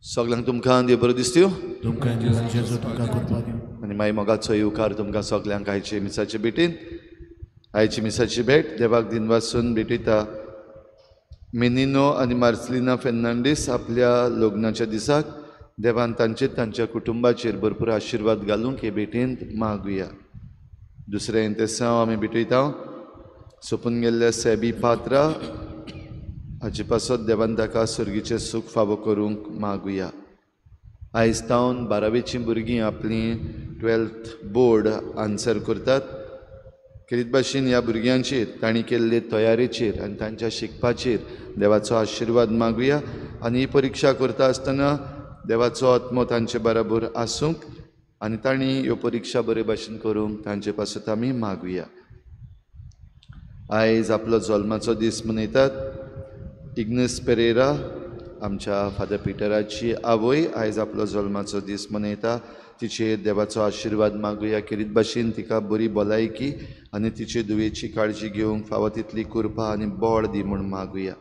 सगळ्यांक तुमकां देव बरो दिसत्यो आनी मागीर मोगाचो येवकार तुमकां सगल्यांक आयचे मिसाचे भेटीन. आयची मिसाची भेट देवाक दिनवासून भेटयता मिनिनो आनी मार्सलिना फेर्नांडीस आपल्या लग्नाच्या दिसाक देवान तांचेर तांच्या कुटुंबाचेर भरपूर आशिर्वाद घालूंक हे भेटेंत मागुया. दुसरें इंतेसांव आमी भेटयता सोंपून गेल्ल्या सेबी पात्रा हाचे पासत देवान ताका सर्गीचें सूख फावो करूंक मागुया. आयज तावन बारावेचीं भुरगीं आपली 12th board answer करतात. खेरीत भाशेन ह्या भुरग्यांचेर तांणी केल्ले तयारेचेर आनी तांच्या शिकपाचेर देवाचो आशिर्वाद मागुया आनी ही परिक्षा करता आसतना देवाचो आत्मो तांचे बराबर आसूंक आनी तांणी ह्यो परिक्षा बरे भाशेन करूंक तांचे पासत आमी मागुया. आयज आपलो जल्माचो दीस मनयतात इग्नेस पेरेरा आमच्या फादर पिटराची आवय आयज आपलो जल्माचो दीस मनयता. तिचेर देवाचो आशिर्वाद मागुया. खेरीत भाशेन तिका बरी भलायकी आनी तिचे धुवेची काळजी घेवंक फावो तितली कृपा आनी बळ दी म्हूण मागुया.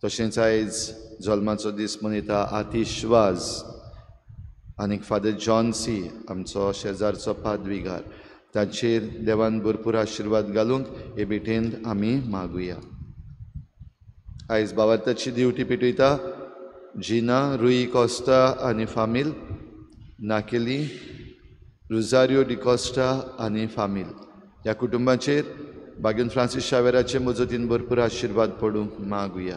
तशेंच आयज जल्माचो दीस मनयता आतिश वाज आनी फादर जॉन्सी आमचो शेजारचो पादविगार ताचेर देवान भरपूर आशिर्वाद घालूंक हे भेटेंत आमी मागुया. आयज बावार्थाची दिवटी पेटयता जिना रुई कोस्टा आनी फामील नाकेली रुजारियो डिकोस्टा आनी फामील ह्या कुटुंबाचेर बागेन फ्रांसीस शावेराचे मजतीन भरपूर आशिर्वाद पडूंक मागुया.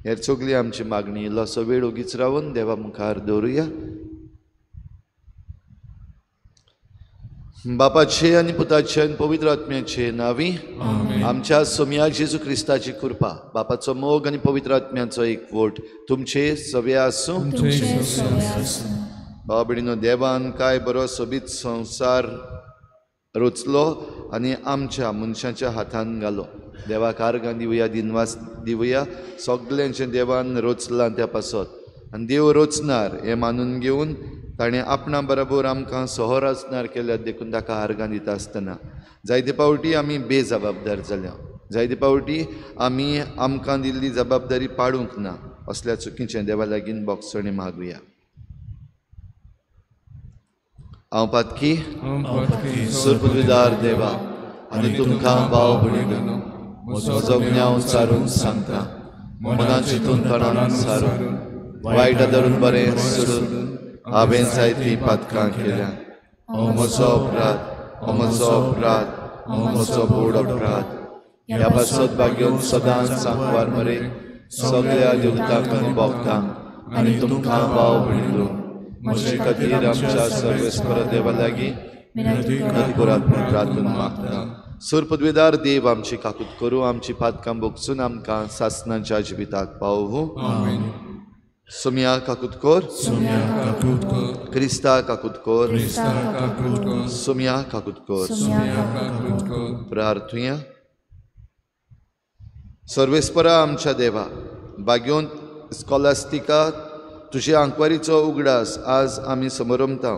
हेर सगळी आमची मागणी इल्लोसो वेळ ओगीच रावन देवा मुखार दवरुया. बापाचे आनी पुताचे आनी पवित्र आत्म्याचे नांवी आमच्या सोमया जेजू क्रिस्ताची कृपा, बापाचो मोग आनी पवित्र आत्म्याचो एकवट तुमचे सवे आसूं. भाव भयणीनो, देवान काय बरो सोबीत संवसार रचलो आनी आमच्या मनशाच्या हातान घालो. देवाक आर्गां दिवया, दिनवास दिवया. सगल्यांचें देवान रचलां त्या पासत आनी देव रचणार हें मानून घेवन ताणें आपणा बरोबर आमकां सहरचणार केल्यात देखून ताका आर्गां दिता आसतना जायते पावटी आमी बेजबाबदार जाल्या, जायते पावटी आमी आमकां दिल्ली जबाबदारी पाडूंक ना. असल्या चुकीचें देवा लागीं बोगसणी मागुया. हांव पातकी सुरपुदविदार देवा आनी तुमकां भाव भयणीनो म्हजो गुन्यांव सारून सांगता, मनान चिंतून तणान सारून वायट धरून बरें सोडून हांवें जायतीं पातकां केल्या. हो म्हजो अपराध, हो म्हजो अपराध, हो म्हजो व्हड अपराध. ह्या पासत भाग्योन सदांच सांकवार मरे सगळ्या देवतांक आनी भक्तांक आनी तुमकां भाव भयणीनो म्हजे खातीर आमच्या सर्वेस्पर देवा लागीं विनंती करात म्हूण प्रार्थना मागता. सूर पदवेदार देव आमची काकूत करूं, आमची पातकां भोगसून आमकां सासनाच्या जिविताक पावोवं. सोम्या काकूत कर, क्रिस्ता काकूत कर, सोम्या काकूत कर. प्रार्थुया. सर्वेस्परा आमच्या देवा, भाग्योंत स्कॉलास्टिका तुजे आंकवारीचो उगडास आज आमी समरमता.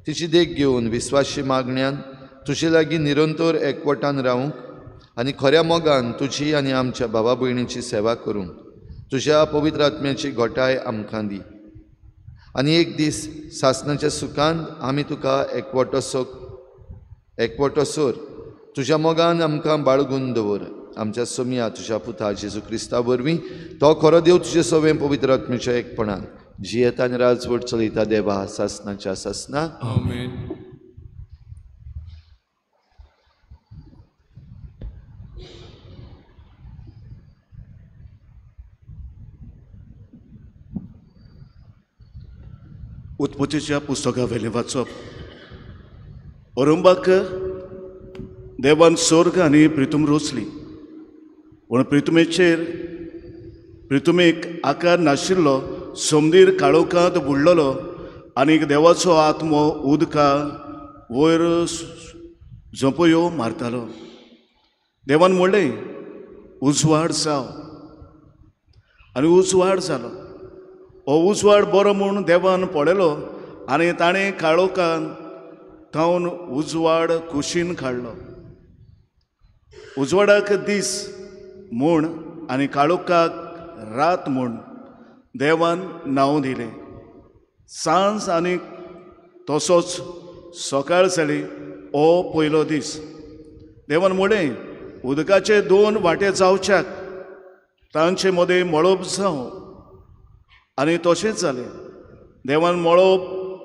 तिची देख घेवन विस्वाशी मागण्यान तुजे लागीं निरंतर एकवटान रावूंक आनी खऱ्या मोगान तुजी आनी आमच्या भावा भयणीची सेवा करूंक तुज्या पवित्र आत्म्याची घटाय आमकां दी. आनी एक दीस सासनाच्या सुखान आमी तुका एकवटो सोर तुज्या मोगान आमकां बाळगून दवर. आमच्या सोमया तुज्या पुता जेजू क्रिस्ता वरवीं तो खरो देव तुजे सवें पवित्र आत्म्याच्या एकपणान जियेता आनी राजवट चलयता देवा सासनाच्या सासना. आमेन. उत्पत्तीच्या पुस्तका वेलें वाचप. अरंबाक देवान स्वर्ग आनी प्रितूम रोचली, पूण प्रितुमेचेर प्रितुमेक आकार नाशिल्लो, समदीर काळोखांत बुडलेलो आनी देवाचो आत्मो उदका वयर झोंपयो मारतालो. देवान म्हणलें, उजवाड जाव, आनी उजवाड जालो. हो उजवाड बरो म्हूण देवान पळयलो आनी ताणें काळोखान थावन उजवाड कुशीन काडलो. उजवाडाक दीस म्हूण आनी काळोखाक रात म्हूण देवान नांव दिलें. सांज आनी तसोच सकाळ जाली, हो पयलो दीस. देवान म्हणलें, उदकाचे दोन वांटे जावच्याक, तांचे मदें मळब जावं, आनी तशेंच जालें. देवान मळब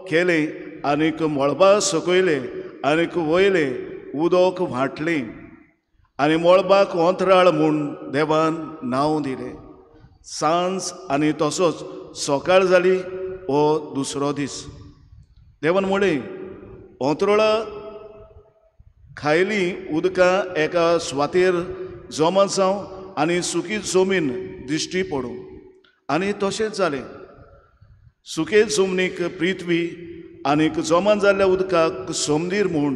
केलें आनीक मळबा सकयलें आनीक वयलें उदक वांटलें आनी मळबाक अंतराळ म्हूण देवान नांव दिलें. सांज आनी तसोच सकाळ जाली, हो दुसरो दीस. देवान म्हणलें, अंतराळा खायलीं उदकां एका सुवातेर जमा जावं आनी सुकी जमीन दिश्टी पडूं, आनी तशेंच जालें. सुके जमनीक पृथ्वी आनीक जमा जाल्ल्या उदकाक समदीर म्हूण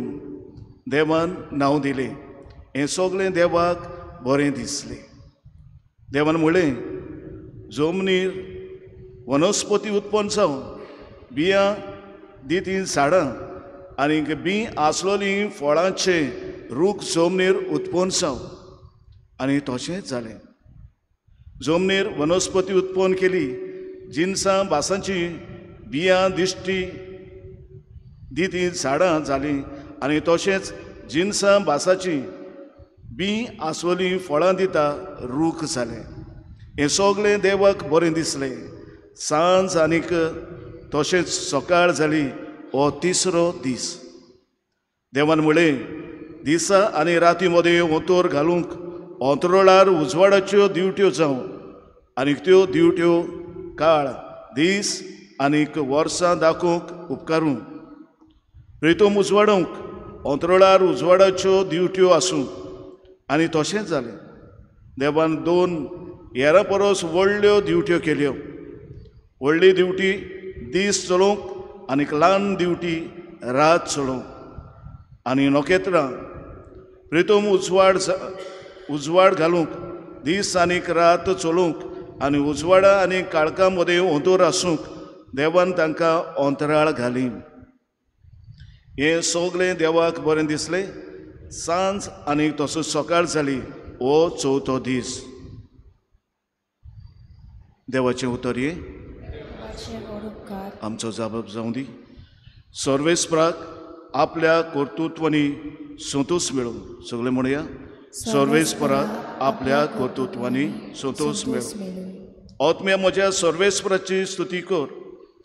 देवान नांव दिलें. हें सगळें देवाक बरें दिसलें. देवान म्हणलें, जमनीर वनस्पती उत्पन्न जावं, बियां दिती झाडां आनीक बीं आसलोलीं फळांचे रूख जमनीर उत्पन्न जावं, आनी तशेंच जालें. जमनीर वनस्पती उत्पन्न केली, जिनसां भासांची बियां दिश्टी दिती झाडां जालीं आनी तशेंच जिनसां भासाची बीं आसवलीं फळां दिता रूख जालें. हें सगळें देवाक बरें दिसलें. सांज आनीक तशेंच सकाळ जाली, हो तिसरो दीस. देवान म्हणलें, दिसा आनी राती मदें ओतोर घालूंक अंतराळार उजवाडाच्यो दिवट्यो जावं, आनी त्यो दिवट्यो काळ दीस आनीक वर्सां दाखोवंक उपकारूं. प्रितूम उजवाडोवंक अंतराळार उजवाडाच्यो दिवट्यो आसूं, आनी तशेंच जालें. देवान दोन हेरां परस व्हडल्यो दिवट्यो केल्यो. व्हडली दिवटी दीस चलोवंक आनीक ल्हान दिवटी रात चलोवंक, आनी नखेत्रां प्रितूम उजवाड घालूंक दीस आनीक रात चलोवंक आनी उजवाडा आनी काळखा मदें ओंतोर आसूंक देवान तांकां अंतराळ घाली. हें सगळें देवाक बरें दिसलें. सांज आनी तसोच सकाळ जाली, हो चवथो दीस. देवाचें उतर हें आमचो जाबाब जावं दी. सर्वेस्पराक आपल्या कर्तृत्वांनी संतोष मेळूं. सगळें म्हणया, सर्वेस्पराक आपल्या कर्तृत्वांनी संतोष मेळूं. आत्म्या म्हज्या सर्वेस्पराची स्तुती कर.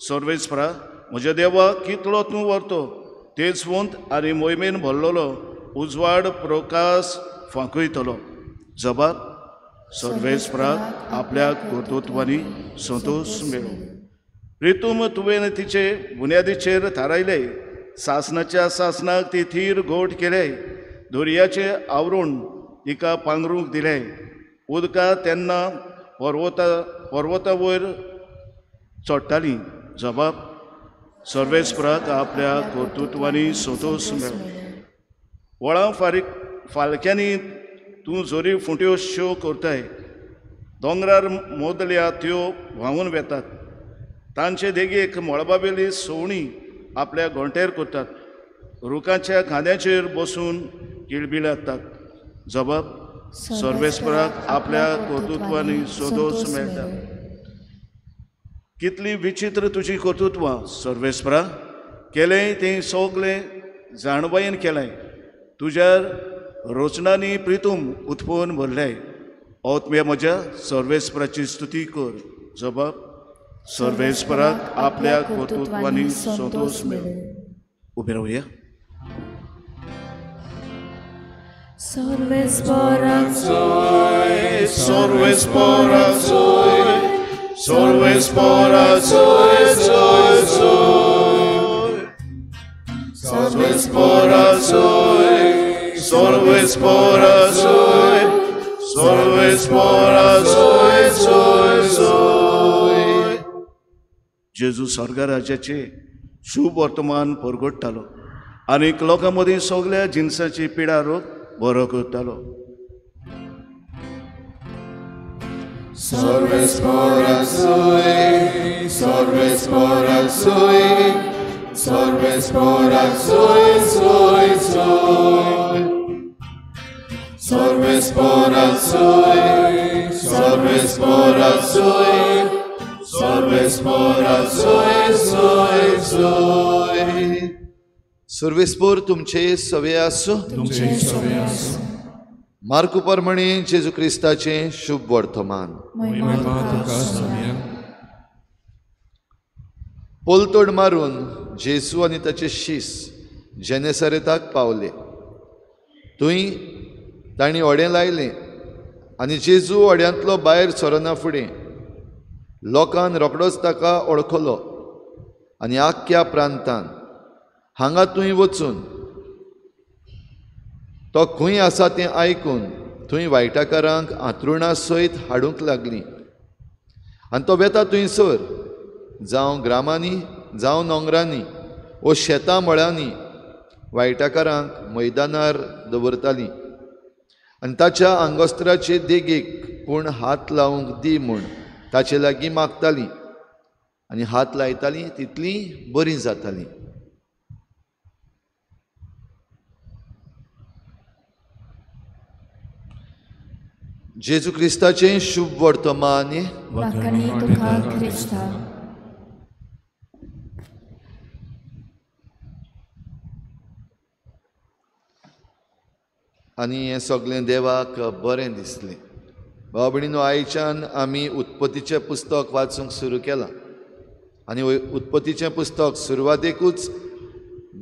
सर्वेस्परा म्हज्या देवा, कितलो तूं व्हरतो, तेजवंत आनी मोहिमेन भरलेलो उजवाड प्रकाश फांकयतलो. जबाब, सर्वेस्पराक आपल्या कर्तृत्वांनी संतोष मेळूं. प्रितूम तुवें तिचे बुन्यादीचेर थारायले, सासनाच्या सासनाक ती थीर गोट केले, दर्याचें आवरण तिका पांगरूंक दिलें. उदकां तेन्ना पर्वता वयर चडटालीं. जबाब, सर्वेस्पराक आपल्या कर्तृत्वांनी संतोष मेळूं. वळां फारीक फालक्यांनी तूं जोरी फुंट्यो श्यो करताय, दोंगरार मोदल्या त्यो व्हांवून वेतात. तांचे देगेक मळबावेली सवणीं आपल्या घोंटेर करतात, रुखाच्या खांद्याचेर बसून किळबिळातात. जबाब, सर्वेस्पराक आपल्या कर्तृत्वांनी संतोष मेळटा. कितली विचित्र तुजी कर्तृत्वां सर्वेस्परा, केलें तें सगळें जाणवायेन केलें. तुज्या रचनांनी प्रितूम उत्पन्न भरलें. आत्म्या म्हज्या सर्वेस्पराची स्तुती कर. जबाब, सर्वेस्पराक आपल्या कर्तृत्वांनी संतोष मेळूं. उबे रावया. सर्वेस्पराक जोय, सर्वेस्पराक जोय, सर्वेस्पराक जोय, जोय, जोय. सर्वेस्पोरा सोय, सर्वेस्पोरा सोय, सर्वेस्पोरा सोय सोय सोय. जेजू स्वर्ग राज्याचे शुभ वर्तमान परगडटालो आनी लोकां मदीं सगळ्या जिनसाची पिडा रोग बरो करतालो. सर्वेस्पोरा सोय, सर्वेस्पोरा सोय, सर्वेस्पोरा सोय सोय सोय. सर्वेस्पोरा सोय, सर्वेस्पोरा सोय, सर्वेस्पोरा सोय सोय सोय. सर्वेस्पोर तुमचे सवे आसूं. मार्कू परमणे जेजू क्रिस्ताचें शुभ वर्तमान. पोलतोड मारून जेजू आनी ताचे शीस जेनेसरेताक पावले. थंय तांणी व्हडें लायलें आनी जेजू व्हड्यांतलो भायर सरना फुडें लोकान रोखडोच ताका वळखलो आनी आख्ख्या प्रांतान हांगा थंय वचून तो खंय आसा तें आयकून थंय वायटाकारांक आंतरुणा सयत हाडूंक लागलीं. आनी तो वेता थंयसर जावं ग्रामांनी जावं नोंगरांनी वो शेतां मळांनी वायटाकारांक मैदानार दवरतालीं आनी ताच्या आंगोस्त्राचे देगेक पूण हात लावंक दी म्हूण ताचे लागीं मागतालीं आनी हात लायतालीं तितलीं बरीं जातालीं. जेजू क्रिस्ताचें शुभ वर्तमान. आनी हें सगळें देवाक बरें दिसलें. भाव भयणीनो, आयच्यान आमी उत्पत्तीचें पुस्तक वाचूंक सुरू केलां आनी उत्पत्तीचें पुस्तक सुरवातेकूच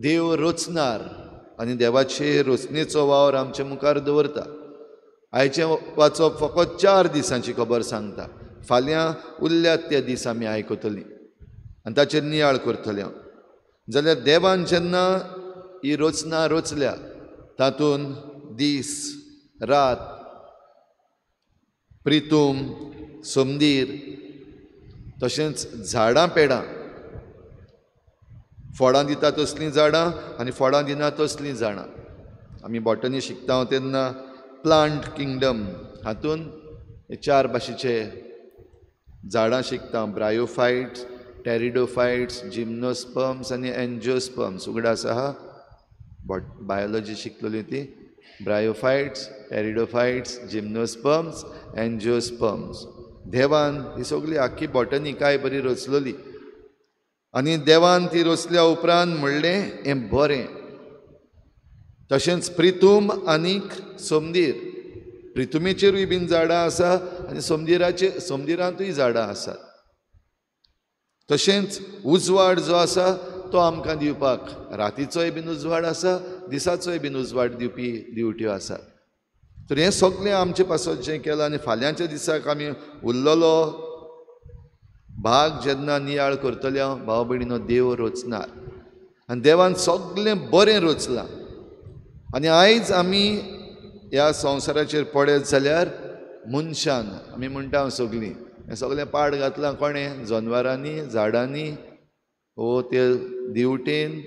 देव रचणार आनी देवाचे रचनेचो वावर आमचे मुखार दवरता. आयचें वाचप फकत 4 दिसांची खबर सांगता. फाल्यां उरल्यात ते दीस आमी आयकतलीं आनी ताचेर नियाळ करतले. जाल्यार देवान जेन्ना ही रचना रचल्या तातूंत दीस, रात, प्रितूम, समदीर, तशेंच झाडां पेडां, फळां दिता तसलीं झाडां आनी फळां दिना तसलीं झाडां. आमी बॉटनी शिकता तेन्ना प्लांट किंगडम हातूंत 4 भाशेचे झाडां शिकता. ब्रायोफायट्स, टेरिडोफायट्स, जिम्नोस्पर्म्स आनी एन्जियोस्पर्म्स. उगडास आहा बायोलॉजी शिकलेली ती. ब्रायोफायट्स, टेरिडोफायट्स, जिम्नोस्पर्म्स, एन्जियोस्पर्म्स. देवान ही सगळी आख्खी बॉटनी काय बरी रचलेली आनी देवान ती रचल्या उपरांत म्हणलें हें बरें. तशेंच प्रितूम आनीक समदीर, प्रितुमेचेरूय बीन झाडां आसा आनी समदिरांतूय झाडां आसात. तशेंच उजवाड जो आसा तो आमकां दिवपाक रातीचोय बीन उजवाड आसा, दिसाचोय बीन उजवाड दिवपी दिवट्यो आसात. तर हें सगळें आमचे पासत जें केलां आनी फाल्यांच्या दिसाक आमी उरलेलो भाग जेन्ना नियाळ करतले हांव, भाव भयणीनो, देव रचणार आनी देवान सगळें बरें रचलां. आनी आयज आमी ह्या संवसाराचेर पळयत जाल्यार मनशान, आमी म्हणटा सगळीं हें सगळें पाड घातलां कोणें? जनवरांनी, झाडांनी, वो ते दिवटेन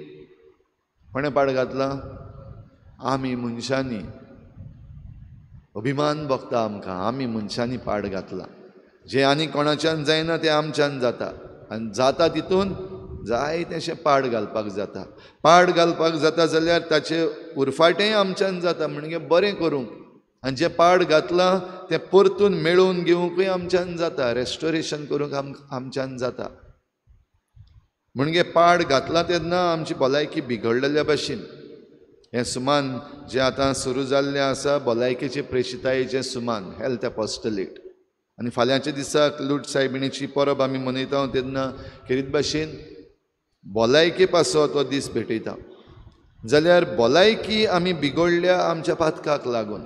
कोणें पाड घातलां? आमी मनशांनी. अभिमान भोगता आमकां, आमी मनशांनी पाड घातलां. जें आनी कोणाच्यान जायना तें आमच्यान जाता आनी जाता तितून जाय तेशें पाड घालपाक जाता. पाड घालपाक जाता जाल्यार ताचे उरफाटेंय आमच्यान जाता, म्हणजे बरें करूंक. आनी जें पाड घातलां तें परतून मेळोवन घेवंकूय आमच्यान जाता, रेस्टोरेशन करूंक आमच्यान जाता. म्हणजे पाड घातलां तेन्ना आमची भलायकी बिगडलेल्या भाशेन. हें सुमान जें आतां सुरू जाल्लें आसा भलायकेचे प्रेशितायेचें सुमान, हेल्थ एपोस्टलेट. आनी फाल्यांच्या दिसाक लूट सायबिणीची परब आमी मनयता तेन्ना खेरीत भाशेन भलायके पासत हो दीस भेटयता. जाल्यार भलायकी आमी बिगडल्या आमच्या पातकाक लागून,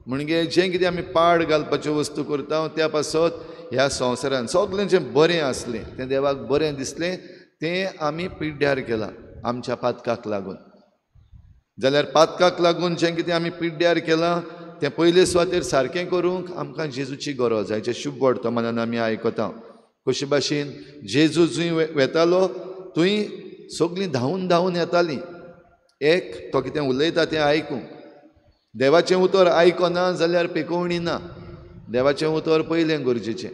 म्हणजे जें कितें आमी पाड घालपाच्यो वस्तू करता त्या पासत ह्या संवसारान सगळें जें बरें आसलें तें देवाक बरें दिसलें तें आमी पिड्ड्यार केलां. आमच्या पातकाक लागून. जाल्यार पातकाक लागून जें कितें आमी पिड्ड्यार केलां तें पयले सुवातेर सारकें करूंक आमकां जेजूची गरज. हाचें शुभ वर्तमानान आमी आयकता कशे भाशेन जेजू जंय वेतालो थंय सगळीं धांवून धांवून येतालीं. एक तो कितें उलयता तें आयकूंक. देवाचें उतर आयकना जाल्यार पेकोवणी ना. देवाचें उतर पयलें गरजेचें.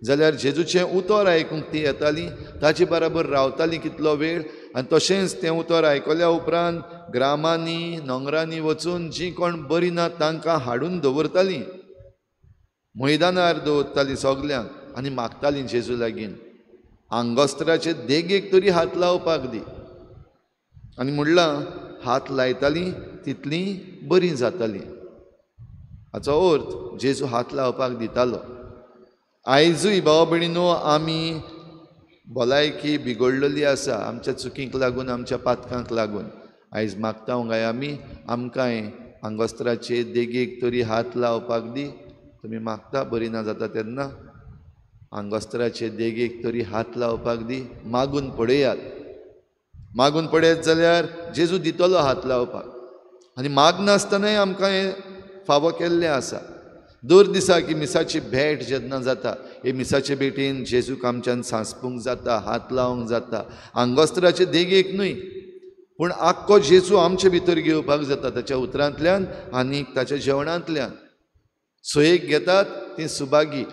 जाल्यार जेजूचें उतर आयकूंक ती येताली, ताचे बराबर रावताली कितलो वेळ. आनी तशेंच तें उतर आयकल्या उपरांत ग्रामांनी नोंगरांनी वचून जीं कोण बरीं ना तांकां हाडून दवरतालीं, मैदानार दवरतालीं सगल्यांक आनी मागतालीं जेजू लागीं आंगोस्त्राचे देगेक तरी हात लावपाक दी. आनी म्हणलां हात लायतालीं तितलीं बरीं जातालीं. हाचो अर्थ जेजू हात लावपाक दितालो. आयजूय भाव भयणीनो आमी भलायकी बिगडलेली आसा आमच्या चुकींक लागून, आमच्या पातकांक लागून. आयज मागता गाय आमी आमकांय आंगोस्त्राचे देगेक तरी हात लावपाक दी. तुमी मागता बरी ना जाता तेन्ना आंगोस्त्राचे देगेक तरी हात लावपाक दी. मागून पळयात, मागून पळयत जाल्यार जेजू दितलो हात लावपाक. आनी मागनासतनाय आमकां हें फावो केल्लें आसा. दर दिसा की मिसाची भेट जेन्ना जाता, हे मिसाचे भेटीन जेजूक आमच्यान सांसपूंक जाता, हात लावंक जाता. आंगोस्त्राचे देगेक न्हय पूण आख्खो जेजू आमचे भितर घेवपाक जाता ताच्या उतरांतल्यान आनी ताच्या जेवणांतल्यान. सोयेक घेतात ती सुभागी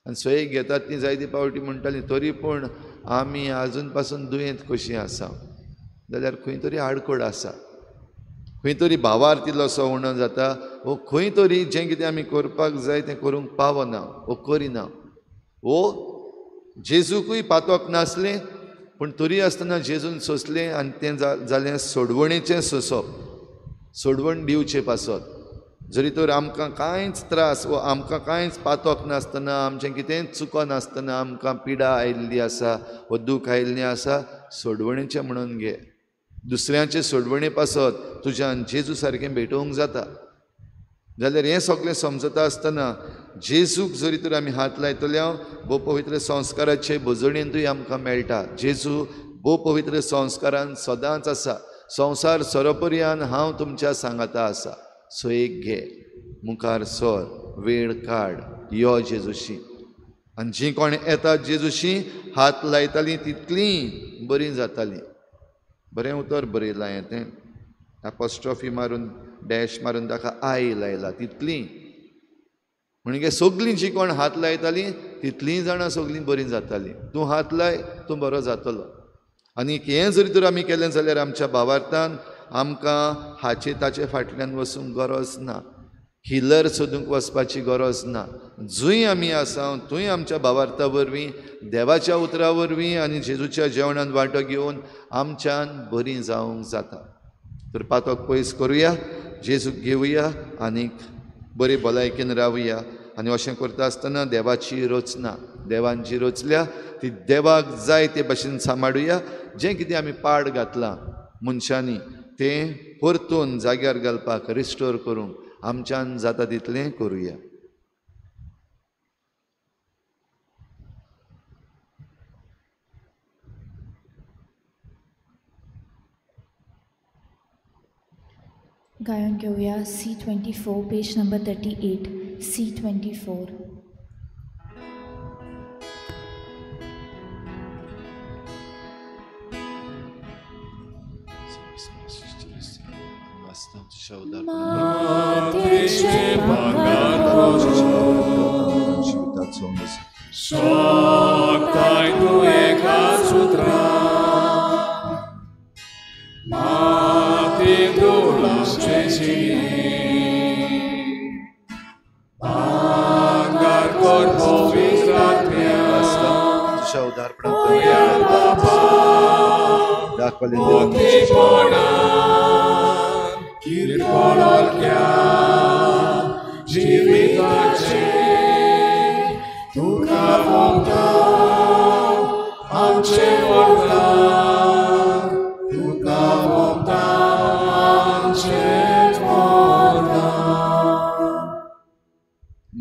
आनी सोयेक घेतात ती जायते पावटी म्हणटाली तरी पूण आमी आजून पासून दुयेंत कशीं आसा. जाल्यार खंय तरी आडखळ आसा, खंय तरी भावार्थ इल्लोसो उणो जाता, वो खंय तरी जें कितें आमी करपाक जाय तें करूंक पावना वो करिना. वो जेजूकूय पातक नासलें पूण तरी आसतना जेजून सोंसलें आनी तें जालें सोडवणेचें सोंसप, सोडवण दिवचे पासत. जरी तर आमकां कांयच त्रास वो आमकां कांयच पातक नासतना, आमचें कितेंच चुको नासतना आमकां पिडा आयिल्ली आसा वो दूख आयिल्लें आसा, सोडवणेचें म्हणून घे. दुसऱ्यांचे सोडवणे पासत तुज्यान जेजू सारकें भेटोवंक जाता. जाल्यार हें सगळें समजता आसतना जेजूक जरी तर आमी हात लायतले भोव पवित्र संस्काराचे भजणेंतूय आमकां मेळटा. जेजू भोव पवित्र संस्कारान सदांच आसा. संवसार सरोपर्यान हांव तुमच्या सांगाता आसा. सोयेक घे, मुखार सर, वेळ काड, यो जेजूशी. आनी जीं कोण येतात जेजूशी हात लायतालीं तितलीं बरीं जातालीं. बरें उतर बरयलां हें तें एपोस्ट्रोफी मारून डॅश मारून ताका I लायला. तितलीं म्हणजे सगळीं जीं कोण हात लायतालीं तितलीं जाणां सगळीं बरीं जातालीं. तूं हात लाय, तूं बरो जातलो. आनी हें जरी तर आमी केलें जाल्यार आमच्या भावार्थान आमकां हाचे ताचे फाटल्यान वचूंक गरज ना, हिलर सोदूंक वचपाची गरज ना. जंय आमी आसा थंय आमच्या भावार्था वरवीं, देवाच्या उतरा वरवीं आनी जेजूच्या जेवणान वांटो घेवन आमच्यान बरीं जावंक जाता. तर पातक पयस करुया, जेजूक घेवया आनी बरी भलायकेन रावया. आनी अशें करता आसतना देवाची रचना, देवान जी रचल्या ती देवाक जाय ते भाशेन सांबाळुया. जें कितें आमी पाड घातलां मनशांनी तें परतून जाग्यार घालपाक, रिस्टोर करूंक आमच्यान जाता तितलें करुया. गायन घेवया C24 page number 38 C24.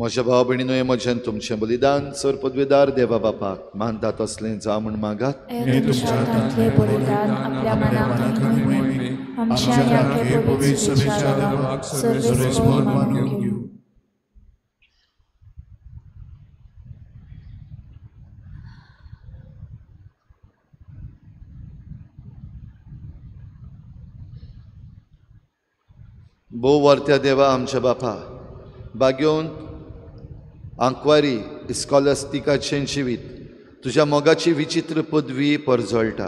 म्हज्या भाव भयणीनो, म्हजें तुमचें बलिदान सर पदवेदार देवा बापाक मानता तसलें जावं म्हूण मागात. भोव वर्त्या देवा आमच्या बापा, बागेवन आंकवारी इस्कॉलास्टिकाचें जिवीत तुज्या मोगाची विचित्र पदवी परजळटा,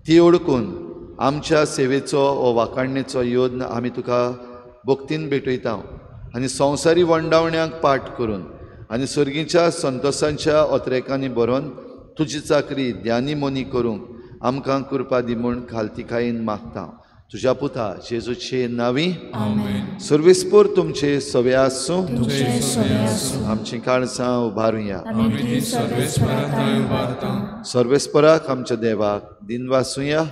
ती ओळखून आमच्या सेवेचो वो वाखाणणेचो यत्न आमी तुका भक्तीन भेटयता आनी संवसारी वंडावण्यांक पाठ करून आनी सर्गीच्या संतोसांच्या ओत्रेकांनी बरोवन तुजी चाकरी ध्यानी मोनी करूंक आमकां कृपा दी म्हूण खालतिकायेन मागता. तुज्या पुता जेजूचे नांवी. सर्वेस्पोर तुमचे सवे आसूं. आमचीं काळजां उबारुया. सर्वेस्पराक आमच्या देवाक दिनवासुया.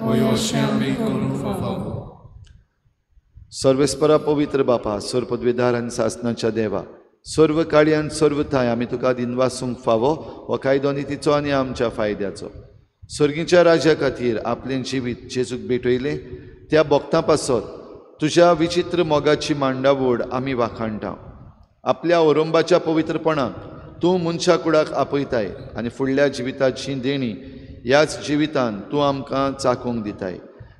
सर्वेस्परा पवित्र बापा, सर्व पदवीधार आनी सासनाच्या देवा, सर्व काळयान सर्व थांय आमी तुका दिनवासूंक फावो हो कायदो नितीचो आनी आमच्या फायद्याचो. सर्गीच्या राज्या खातीर आपलें जिवीत जेजूक भेटयलें त्या भक्तां पासत तुज्या विचित्र मोगाची मांडावड आमी वाखाणटा. आपल्या ओरंबाच्या पवित्रपणाक तूं मनशा कुडाक आपयताय आनी फुडल्या जिविताची देणी ह्याच जिवितान तूं आमकां चाखूंक दिताय.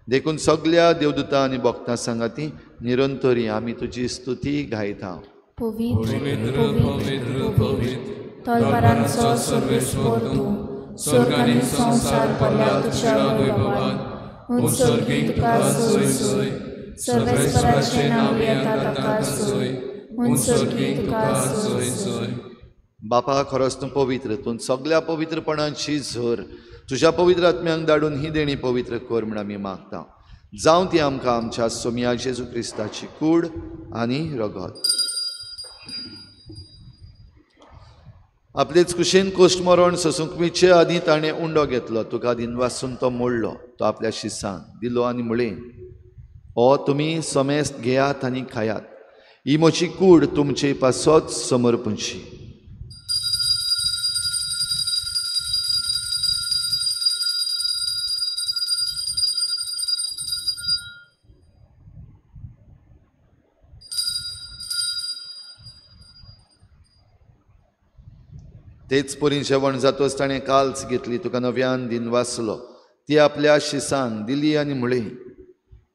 देखून सगल्या देवदूतां आनी भक्तां सांगाती निरंतरी आमी तुजी स्तुती गायता. पवित्र पवित्र पवित्र तलवारांचो सर्वेस्पर तूं, स्वर्ग आनी संवसार भरला तुज्या वैभवान. उंच तुका सोय सोय, सर्वेस्पराचें नांव येता ताका सोय, उंच तुका सोय सोय. बापा, खरोच तूं पवित्र, तूं सगल्या पवित्रपणाची झर. तुज्या पवित्र आत्म्यांक धाडून ही देणी पवित्र कर म्हूण आमी मागता. जावं ती आमकां आमच्या सोमया जेजू क्रिस्ताची कूड आनी रगत. आपलेच कुशीन कोश्ट मरण सोसूंक विचे आदीं ताणें उंडो घेतलो, तुका दिनवासून तो मोडलो, तो आपल्या शिसांक दिलो आनी म्हळें, ओ तुमी समेस्त घेयात आनी खायात, ही म्हजी कूड तुमचे पासत समर्पणची. तेच परी जेवण जातच ताणें काल्स घेतली, तुका नव्यान दिनवासलो, ती आपल्या शिसांक दिली आनी म्हळें,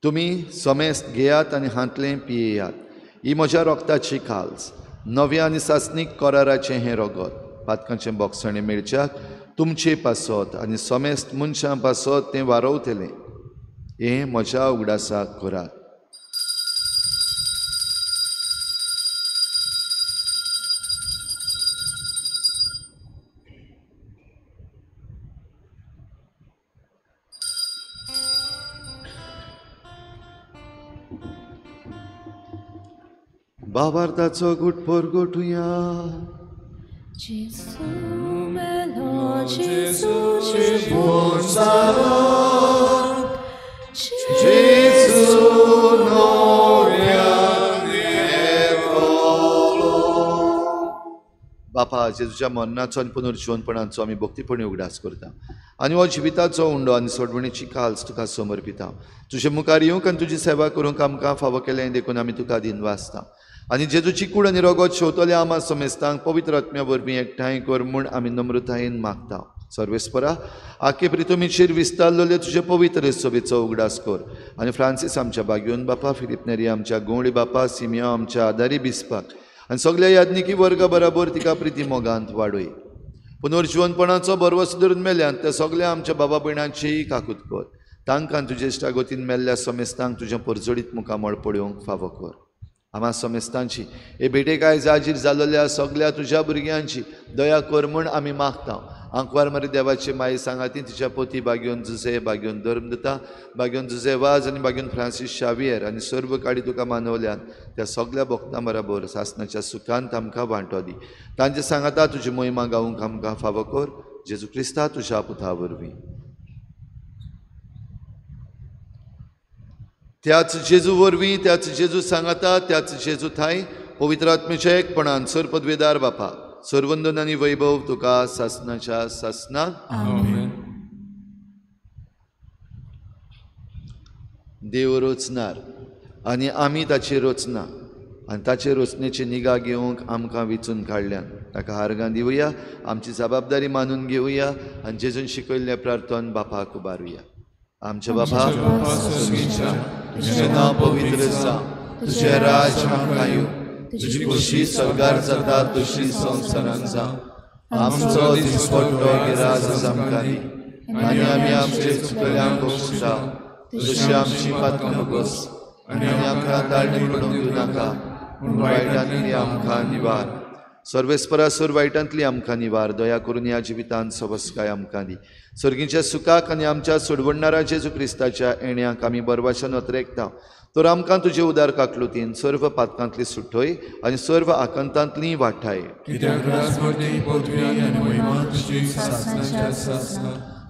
तुमी समेस्त घेयात आनी हांतलें पियेयात, ही म्हज्या रोगताची काल्स, नव्या आनी सासणीक कराराचें हें रगत, पातकांचें बोगसणें मेळच्याक तुमचे पासत आनी समेस्त मनशां पासत तें वारवतलें. हें म्हज्या उगडासाक करात. भावार्थाचो गुटपोर गोठुया. जेजू मेलो, जेजू जिवोन जालो, जेजू नव्यान येतलो. बापा, जेजूच्या मरणाचो आनी पुनर्जिवनपणाचो आमी भक्तीपणी उगडास करता आनी हो जिविताचो उंडो आनी सोडवणीची काल्स तुका समर्पिता. तुजे मुखार येवंक आनी तुजी सेवा करूंक आमकां फावो केलें देखून आमी तुका दिनवासता. आनी जेजूची कूड आनी रगत शेवतल्या आमा समेस्तांक पवित्र आत्म्या वरवीं एकठांय कर म्हूण आमी नम्रतायेन मागता. सर्वेस्परा, आखे प्रितुमीचेर विस्तारलेले तुजे पवित्र सोबेचो उगडास कर आनी फ्रांसीस आमच्या बागयोन बापा, फिलीप नेरी आमच्या गोंवळी बापा, सिमियो आमच्या आदारी बिस्पाक आनी सगल्या याज्ञिकी वर्गा बराबर तिका प्रिती मोगांत वाडय. पुनर्जिवनपणाचो बरवस धरून मेल्यान त्या सगल्या आमच्या बाबा भयणांचीय काकूत कर. तांकां तुजे इश्टागतीन मेल्ल्या समेस्तांक तुजें परजळीत मुखामळ पळोवंक फावो कर. आमा समेस्तांची हे भेटेक आयज हाजीर जाल्ल्या सगल्या तुज्या भुरग्यांची दया कर म्हूण आमी मागता. आंकवार मारी देवाची माई सांगाती तिच्या पोती बागयोन जुजे, बागयोन धर्मदता, बागयोन जुजे वाज आनी बागयोन फ्रांसीस शावियर आनी सर्व काडी तुका मानवल्यान त्या सगल्या भक्तां बराबर सासनाच्या सुखांत आमकां वांटो दी. तांचे सांगाता तुजी मोहिमा गावूंक आमकां फावो कर. जेजू क्रिस्ता तुज्या पुता वरवीं. त्याच जेजू वरवीं, त्याच जेजू सांगाता, त्याच जेजू थांय पवित्र आत्म्याच्या एकपणान सर पदवेदार बापा सर्वंदन आनी वैभव तुका सासनाच्या सासना. आमेन. देव रचणार आनी आमी ताची रचना आनी ताचे रचनेची निगा घेवंक आमकां विचून काडल्यान ताका हारगां दिवया, आमची जबाबदारी मानून घेवया आनी जेजून शिकयल्लें प्रार्थन बापाक उबारुया. आमच्या बापा तुजें नांव पवित्र जावं, तुजें राज्य आमकां येवं, तुजी खोशी स्वर्गार जाता तशी संवसारांत जावं. आमचो दिसपट्टो गिराज आमकां दी आनी आमी आमचे चुकल्यांक बक्षता तशी आमची पातकां भोगोस आनी आमकां ताळणी पडूंक दिवं नाका, पूण वायटांतली आमकां निवार. सर्वेस्परा सर वायटांतली आमकां निवार, दया करून ह्या जिवितांत सवस्काय आमकां दी. सर्गीच्या सुखाक आनी आमच्या सोडवणणारा जेजू क्रिस्ताच्या येण्याक आमी बरवाशान अत्रेकता, तर आमकां तुजे उदार काकलुतीन सर्व पातकांतली सुटय आनी सर्व आकांतांतली वाठाय.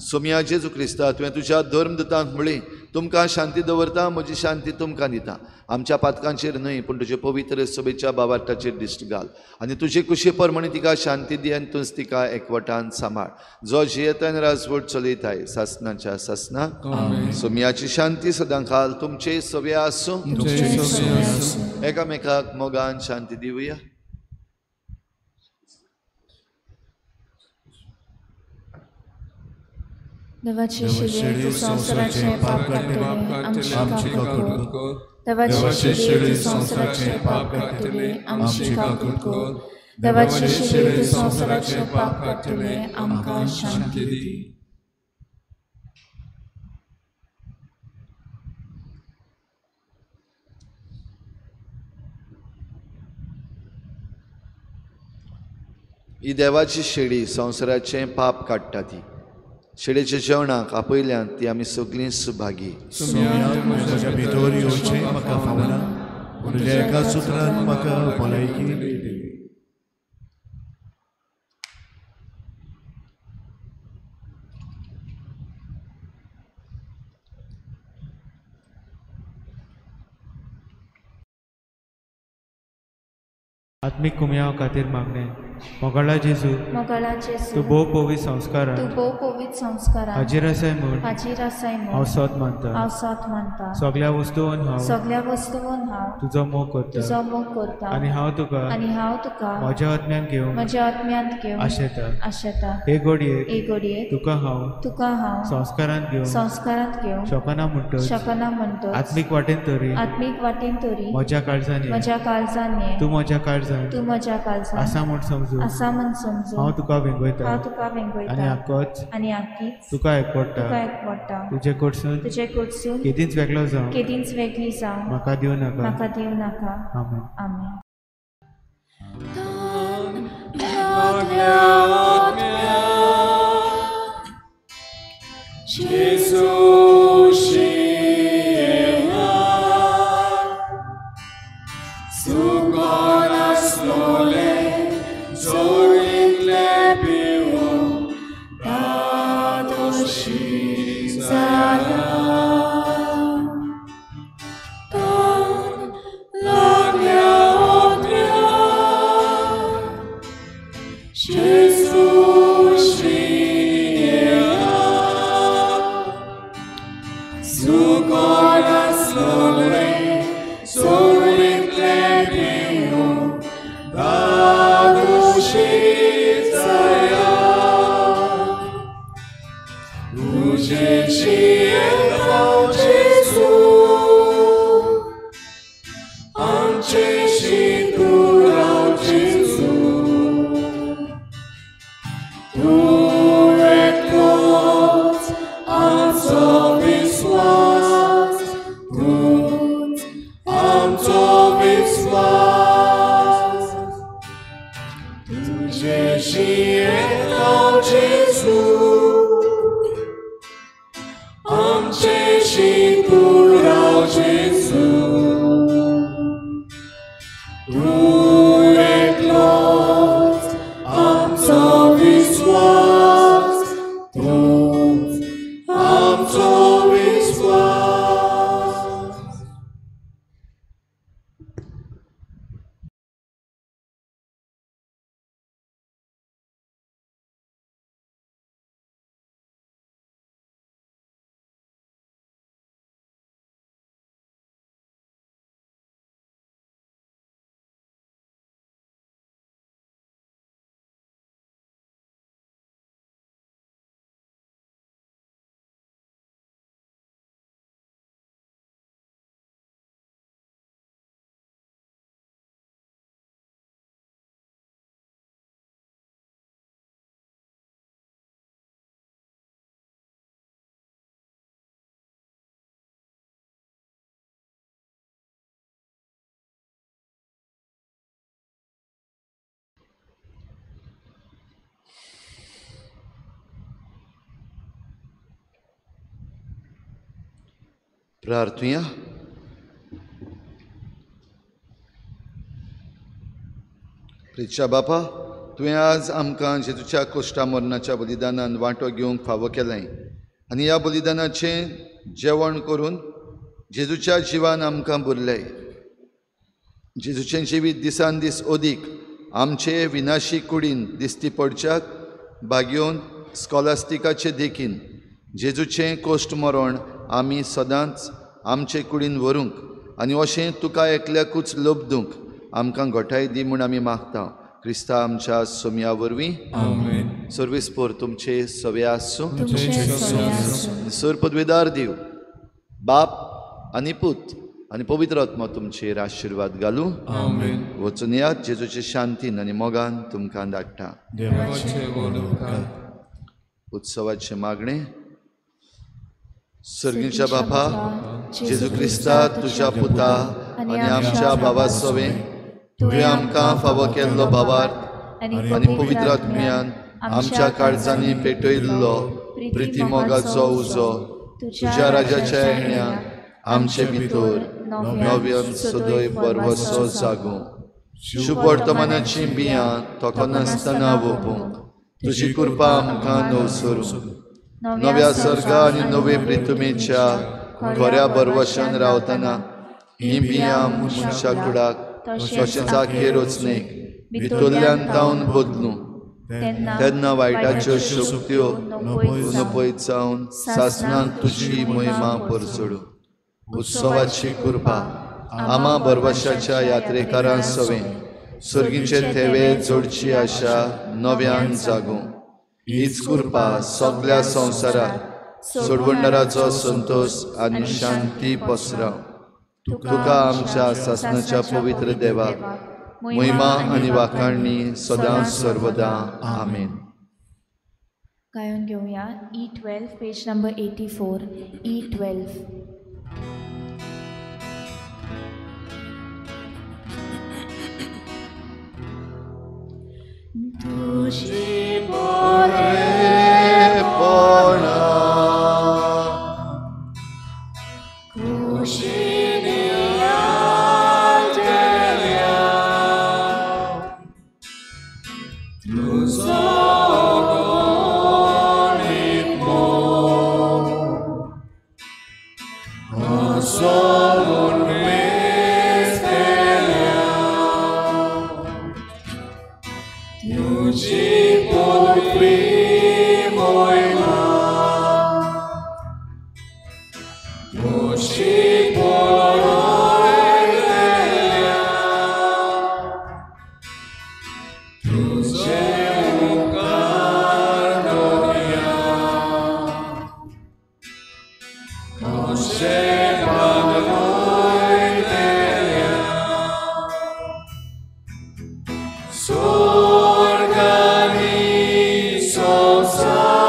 सोम्या जेजू क्रिस्ता, तुवें तुज्या धर्मदूतांक म्हळें, तुमकां शांती दवरता, म्हजी शांती तुमकां दिता. आमच्या पातकांचेर न्हय पूण तुजे पवित्र सभेच्या बावार्थाचेर दिश्ट घाल आनी तुजे कुशी प्रमाणे तिका शांती दी आनी तूंच तिका एकवटान सांबाळ, जो जियेता आनी राजवट चलयताय सासनाच्या सासना. सोम्याची शांती सदां खाल तुमचे सगळे आसूं. एकामेकाक मोगान शांती दिवया. देवाचे शिले तूं संवसाराचें पाप काडटले आमची काकूट कर. देवाचे शिले तूं संवसाराचें पाप काडटले आमची काकूट कर. देवाचे शिले तूं संवसाराचें पाप काडटले आमकां शांती दी. ही देवाची शेळी संवसाराचें पाप काडटा ती शेळेच्या जेवणाक आपयल्यान ती आमी सगळीं सुभागी. म्हज्या भितर येवचें म्हाका फावना, पूण तुज्या एका सुत्रान म्हाका भलायकी मेळटली. आत्मीक कुमयाव खातीर मागणें. मोगाळा जेजू, तूं भोव पवित्र संस्कारान हाजीर आसाय म्हूण हांव सत मानता. सगळ्या वस्तून हांव तुजो मोग करता आनी हांव तुका म्हज्या आत्म्यान घेवंक आशेता. हे घडयेक तुका हांव संस्कारांत घेवंक शकना म्हणटच आत्मीक वाटेन तरी म्हज्या काळजान ये, तूं म्हज्या काळजान आसा म्हूण समजू हांव तुका वेंगयता आनी आक्कीच तुका एकवटा. तुजे कडसून केदींच वेगळो जावं म्हाका दिवं नाका. आमेन. आमेन. प्रार्थुया. प्रिच्या बापा, तुवें आज आमकां जेजूच्या कोश्टा मरणाच्या बलिदानान वांटो घेवंक फावो केलें आनी ह्या बलिदानाचें जेवण करून जेजूच्या जिवान आमकां भरलें. जेजूचें जिवीत दिसान दीस अदीक आमचे विनाशी कुडीन दिश्टी पडच्याक भागयोवन स्कॉलास्टिकाचे देखीन जेजूचें कोश्ट मरण आमी सदांच आमचे कुडीन व्हरूंक आनी अशें तुका एकल्याकूच लब्दूंक आमकां घटाय दी म्हूण आमी मागता. क्रिस्ता आमच्या सोमया वरवीं. आमेन. सर्वीस पोर तुमचे सवे आसूं. सर पदवेदार दिव बाप आनी पूत आनी पवित्र आत्मा तुमचेर आशिर्वाद घालूं. आमेन. वचून यात जेजूचे शांतीन आनी मोगान तुमकां धाडटा. उत्सवाचें मागणें. सर्गीच्या बापा, जेजू क्रिस्ता तुज्या पुता आनी आमच्या बाबा सवें तुवें आमकां फावो केल्लो भावार्थ आनी पवित्र आत्म्यान आमच्या काळजांनी पेटयल्लो प्रिती मोगाचो उजो तुज्या राजाच्या येण्यान आमचे भितर नव्यान सदैव बरवसो जागूं. शुभ वर्तमानाचीं बियां थकनासतना वोपूंक तुजी कृपा आमकां नवसरूं. नव्या सर्गा आनी नवे प्रितुमेच्या खऱ्या बरवशान रावतना हीं बियां मनशा कुडाक तशेंच आखे रचणेक भितरल्यान तावन बदलूं. तेन्ना वायटाच्यो शक्त्यो नपयत जावन सासणाक तुजी महिमा परचडूं. उत्सवाची कृपा आमा बरवशाच्या यात्रेकारां सवें सर्गीचे थेवे जोडची आशा नव्यान जागूं. हीच कृपा सगळ्या संवसाराक सोडवणदाराचो संतोष आनी शांती पसराव. तुका आमच्या सासणाच्या पवित्र देवाक महिमा आनी वाखाणणी सदां सर्वदा. आमेन. गायन घेवया E12 page number 84. E12. तुझी बरेपणा कुशीनी आलतेल्या तुजो गणीत मोग कसो म्हूण मेजतेल्या तुजी पदवी मोयमा तुजी पळयलेल्या तुजे उपकार दर्या कशे बागवयलेल्या स्वर्गानी संवसार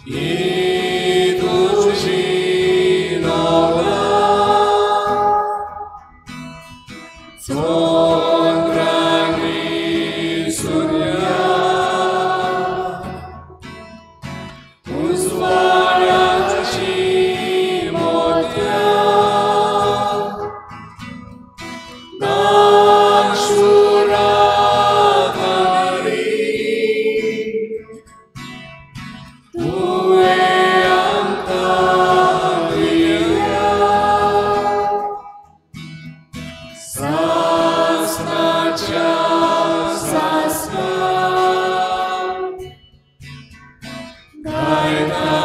ही तुजी नवला चंद्रानी सुर्या उजवाडाची मोत्यां नाक्षुराकारी तुवें आमकां दिल्या सासणाच्या सासणाक गायता.